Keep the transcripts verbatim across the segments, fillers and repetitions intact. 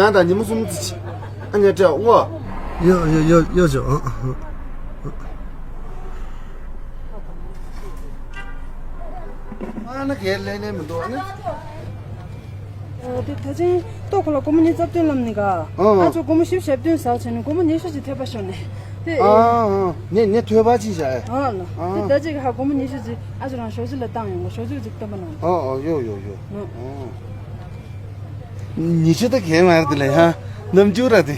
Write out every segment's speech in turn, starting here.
རྒྱང་དང་ཉི་མ་གསུམ་ཙམ་ཅིག་ཨ་ནི་སྤྲད་འོ། ཡོ་ཡོ་ཡོ་ཡོ་ཅོ། ཨ་ཨ་ཨ། ཨ་ན་གས་ལེན་ནས་མི་འདུག་ཨ་ནི། ཨོ་དེ་ད་ཅིང་ཏོ་ཁོ་ལ་སྒོར་མོ་ཉི་ཤུ་རྩ་བདུན་ལམ་ནི་ག་ཨ་ཨ། ཨ་ཅོ་སྒོར་མོ་བཞི་བཅུ་ཞེ་བདུན་ཟ་བྱས་ནས་སྒོར་མོ་ཉི་ཤུ་ཅིག་ཐེབས་པ་ཤོར་ནས། དེ་ཨ་ཨ་ཨ། ནས་ནས་ཐོས་པ་ཅིག་བྱ་ཨེ། ཨ་ལ། ཨ་དེ་ད་ཅིག་ཧ་སྒོར་མོ་ཉི་ཤུ་ཅིག་ཨ་ཅོ་རང་ཞོ་ཅིག་ལ་བཏང་ཡོང་གོ་ཞོ་ཅིག་ཅིག་སྟོན་པ་གནང་། ཨ་ཨ་ཡོ་ཡོ་ཡོ། ཨ། ཨ། ཉི་ཤུ་ད་གས་མ་རེད་དེ་ལས་ཧ། རྣམ་འགྱུར་ར་དེ།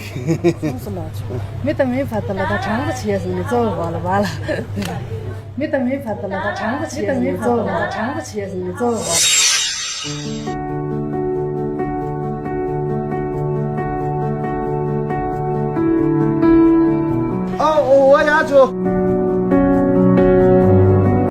སོང་སོང་ལ་ཆོག་མི་དང་མི་བར་དུ་ལ་ད་དྲང་པོ་བྱས་ཟིན་ནས་གཙོ་བོ་བ་ལ་བ་ལ། མི་དང་མི་བར་དུ་ལ་ད་དྲང་པོ་བྱས་ཟིན་ནས་གཙོ་བོ་ལ་ད་དྲང་པོ་བྱས་ཟིན་ནས་གཙོ་བོ་བ་ལ། ཨ་འོ་བ་ཡ་ཅོ།